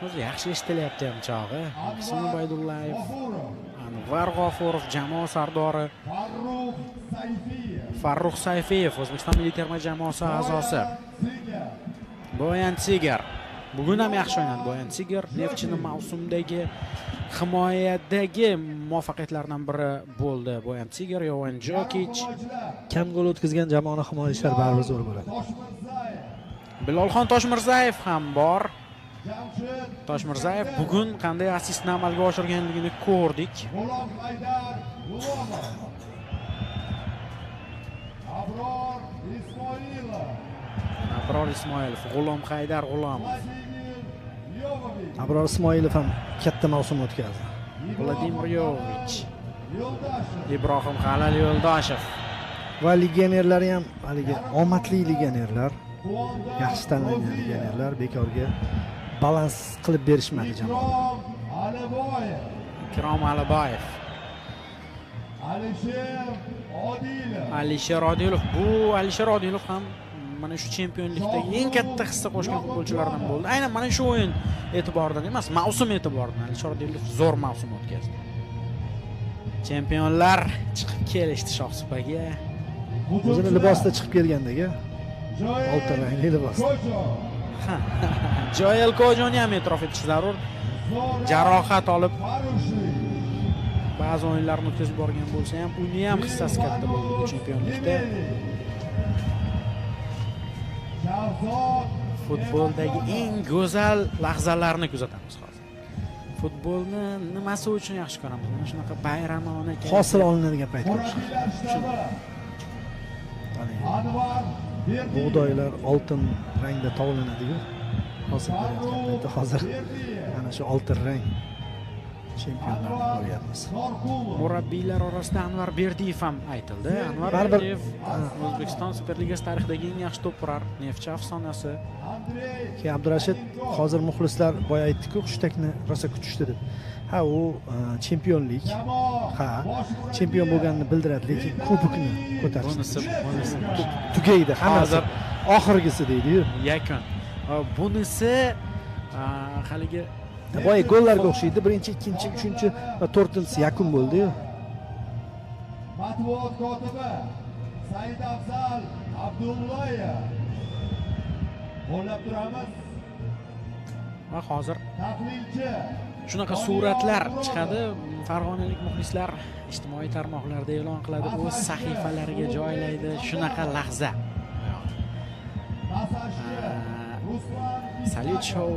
O'zi yaxshi eshitilyapti ham chog'i. Muhsin Ubaydullayev, Anvar G'ofurov, jamoa sardori Farrux Sayfiyev, O'zbekiston milliy terma jamoasi a'zosi. Boyan Tiger bugun ham yaxshi o'ynadi. Boyan Tiger Neftchini mavsumdagi himoyadagi muvaffaqiyatlaridan biri bo'ldi. Boyan Tiger, Yovan Jokich. Kam gol o'tkazgan jamoani himoyachilari baribir zo'r bo'ladi. Bilolxon Toshmirzayev ham bor. Toshmirzayev bugun qanday assistni amalga oshirganligini ko'rdik. Abror Ismoilov, G'ulom Haydar G'ulomov. Abror Ismoilov ham katta mavsum o'tkazdi. Vladimir Yovich, Ibrohim Halil Yo'ldoshev. Va legionerlari ham haligi omadli legionerlar, yaxshi tanlangan legionerlar, bekorga balans qilib berishmadi jamoani. Ikrom Aliboyev, Alisher Odilov. Bu Alisher Odilov ham mana shu chempionlikdagi eng katta hissa qo'shgan futbolchilardan bo'ldi. Aynan mana shu o'yin e'tiboridan emas, mavsum e'tiboridan Alisher Odilov zo'r mavsum o'tkazdi. Chempionlar chiqib kelishdi shohsupaga. O'zini libosida chiqib kelgandagi oltin rangli libosda. Joel Kojoni ham e'tirof etish zarur. Jarohat olib ba'zi o'yinlarni o'tkazib borgan bo'lsa ham, uni ham hissasi katta bo'ldi bu chempionlikda. Futboldagi eng go'zal lahzalarni kuzatamiz hozir. Futbolni nimasi uchun yaxshi ko'ramiz? Mana shunaqa bayramona kayfiyat. Hosil olinadigan payt. Bug'doylar oltin rangda tovlanadi-yu. Hosil berayotgan paytda hozir ana shu oltin rang chempionlarni ko'ryapmiz. Murabbiylar orasida Anvar Berdiyev ham aytildi. Anvar Berdiyev O'zbekiston Superligasi tarixidagi eng yaxshi to'p urar, Neftchi afsonasi. Keyin Abdurashid, hozir muxlislar boya aytdi-ku, hushtakni rosa kutishdi deb. Ha, u chempionlik. Ha, chempion bo'lganini bildiradi, lekin kubokni ko'tarish. Bunisi tugaydi hammasi. Oxirgisi deydi-yu. Yakun. Bunisi haligi boya gollarga o'xshaydi. Birinchi, ikkinchi, uchinchi va to'rtinchisi yakun bo'ldi-yu. Matbuot kotibi Said Afzal Abdullayev. Qo'llab turamiz. Va hozir tahlilchi shunaqa suratlar chiqadi. Farg'onalik muxlislar ijtimoiy tarmoqlarda e'lon qiladi, o'z sahifalariga joylaydi. Shunaqa lahza. Salyut shou.